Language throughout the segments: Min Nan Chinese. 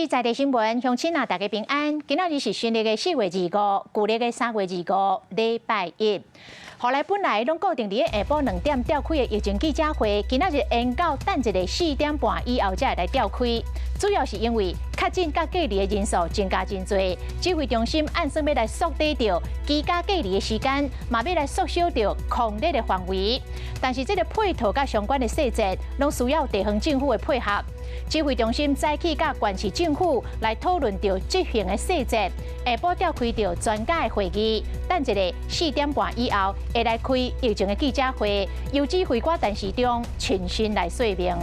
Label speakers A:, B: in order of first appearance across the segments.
A: 視在地新聞，鄉親啊，大家平安。今仔日是新曆的4月25，舊曆的3月25，禮拜一。予來本來攏固定佇下晡2點召開的疫情記者會，今仔日延到等一下4點半以後才會來召開。主要是因為確診佮隔離的人數增加真濟，指揮中心按算欲來縮短著居家隔離的時間，嘛欲來縮小著控制的範圍。但是這个配套佮相關的細節，攏需要地方政府的配合。指揮中心早起佮縣市政府來討論著執行的細節，下晡召開著專家的會議，等一下4點半以後會來開疫情的記者會，由指揮官陳時中親身來說明。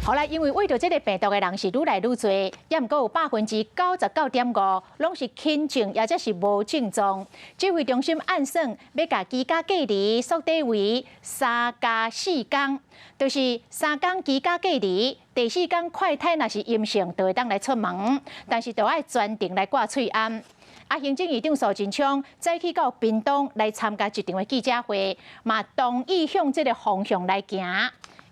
A: 予來，因為秽著這个病毒的人是愈來愈濟，猶毋過有99.5%攏是輕症，抑者是無症狀。指揮中心按算欲共居家隔離縮短為3加4工，就是3工居家隔離，第四工快篩若是陰性，就會當來出門，但是著愛全程來掛喙罨。啊，行政院長蘇貞昌早起到屏東來參加一場的記者會，嘛同意向這个方向來行。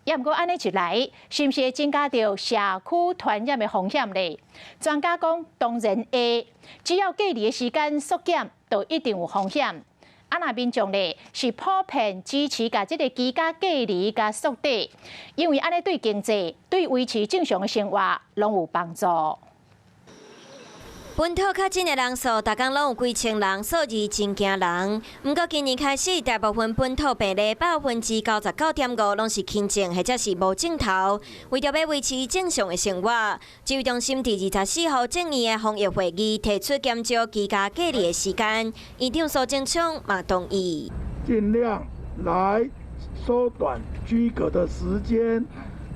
A: 猶毋過按呢一來，是毋是會增加著社區傳染的風險咧？專家講，當然會，只要隔離的時間縮減，就一定有風險。啊，若民眾咧是普遍支持共這个居家隔離共縮短，因為按呢對經濟、對維持正常的生活攏有幫助。
B: 本土確診的人數，逐工攏有幾千人，數字真驚人。毋過今年開始，大部分本土病例99.5%攏是輕症或者是無症頭。為著欲維持正常的生活，指揮中心佇24號正院的防疫會議提出減少居家隔離的時間，院長蘇貞昌嘛同意。
C: 盡量來縮短居隔的時間，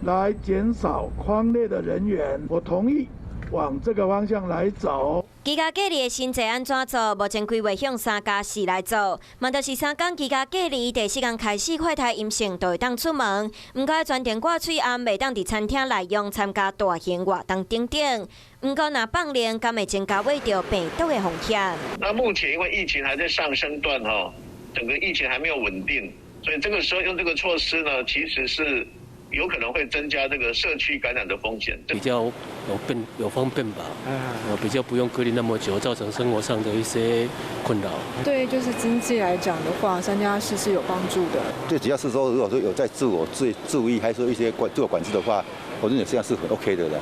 C: 來減少匡列的人員。我同意。往這個方向來走。
B: 居家隔離的新制按怎做？目前規劃向3加4來做，嘛就是3工居家隔離，第四工開始快篩陰性就會當出門。毋過全程掛喙罨，袂當佇餐廳內用參加大型活動等等。毋過若放任，敢會增加秽著病毒的風險？
D: 那目前因為疫情還在上升段，哈，整個疫情還沒有穩定，所以這個時候用這個措施呢，其實是有可能會增加這個社區感染的風險。
E: 比較有方便吧，比較不用隔離那麼久，造成生活上的一些困擾。
F: 對，就是經濟來講的話，3加4是有幫助的。
G: 最主要是說，如果說有在自我注意，還是說一些自我管制的話，我認為這樣是很 OK 的了。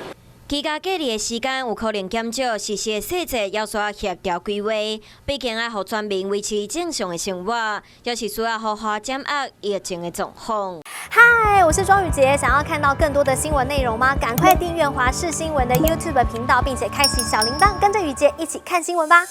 B: 居家隔離的時間有可能減少，實施的細節猶需要協調規劃。畢竟愛予全民維持正常的生活，也是需要好好掌握疫情的狀況。
H: 嗨，我是莊宇傑，想要看到更多的新聞內容嗎？趕快訂閱華視新聞的 YouTube 頻道，並且開啟小鈴鐺，跟着宇傑一起看新聞吧。